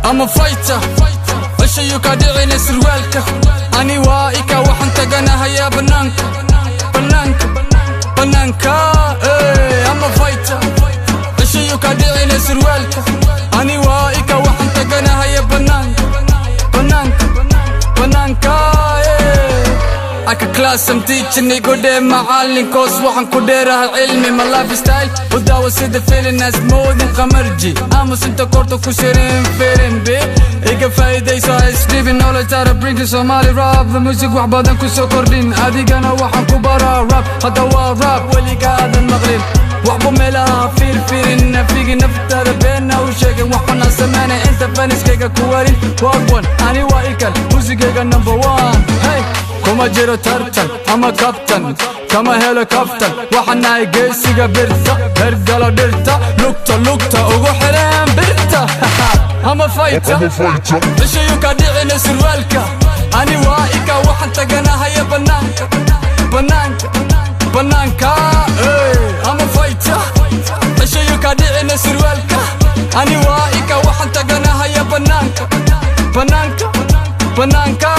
I'm a fighter. Cishayuu ka dhicina surwaalka. Ani waa ika, waxaan taganahayaa bannaanka, bannaanka, bannaanka. Hey, I'm a fighter. Cishayuu ka dhicina surwaalka. Ani waa ika, waxaan taganahaya bannaanka, bannaanka, bannaanka. Hey. Aka class I'm teaching, igu dhee macallin, 'cause waxaan ku dheerahay cilmi. My lifestyle u daawo sida feeling moodin qamarji, aamus inta korta ku shirin firin be iga faa'iidayso, ha isdhibin. Knowledge that I bring to Somali rap, the music wax badan ku soo kordhin. Adigana waxaan ku baraa rap, hadda waa rap weligaadan maqlin. Waxba meelaha ha fiirfiirin, nafigi naftaada beena u sheegin. Waxuna sameynay inta faniskayga ku warin. Wagwan, ani waa ikan, musigayga number one. Hey, kuma jiro tartan ama kabtan, kama helo kaftan. Waxaan nahay geesiga birta, hergalo dhirta, lugta lugta ugu xireen birta. I'm a fighter. Cishayuu ka dhicina surwaalka. Ani waa ika, waxaan taganahaya bannaanka, bannaanka, bannaanka. Hey, I'm a fighter. Cishayuu ka dhicina surwaalka. Ani waa ika, waxaan taganahaya bannaanka, bannaanka, bannaanka.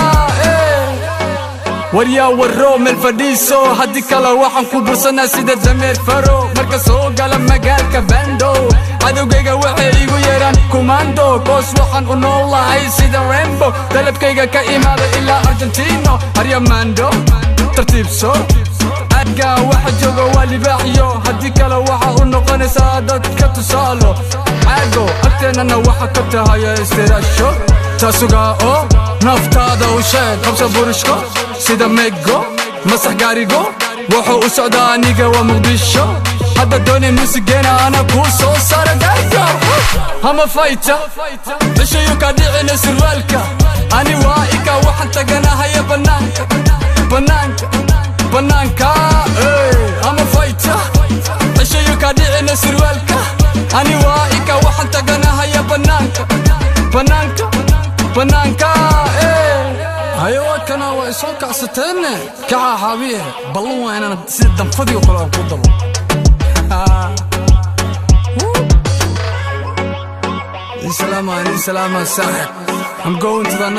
Hey. Waryaa warro, meel fadhiiso, haddii kale waxaan ku bursanaa sida dameer faro. Marka soo gala magaalka bando, cadowgayga waxay igu yeeraan kumando, 'cause waxaan u noolahay sida Rambo. Dalabkayga ka imaada ilaa Argentino. Aryamando, tartiibso. Aagga waxa jooga waa libaaxyo, haddii kale waxa u noqonaysaa dadka tusaalo. Caago agteennana waxa ka tahaya istiraasho taasugaa oo naftaada u sheeg. Qabsa burushko sida mego, masax gaarigo wuxuu u socdaa. Aniga waa Muqdisho, hadda doonay muusigeena ana kuu soo saara gaarigo. I'm a fighter. Cishayuu ka dhicina surwaalka. Ani waa ika, waxaan taganahaya bannaanka, bannaanka, bannaanka. Hey, I'm a fighter. Cishayuu ka dhicina surwaalka. Ani waa ika, waxaan taganahaya bannaanka, bannaanka, bannaanka. Hey. Haye, waa kana, waa isoo kacsateenne. Kaxa xaabiye, ballan waa inaan sida danfadii oo kale aan ku dabo. Salaama, salaama saaxib. I'm going to the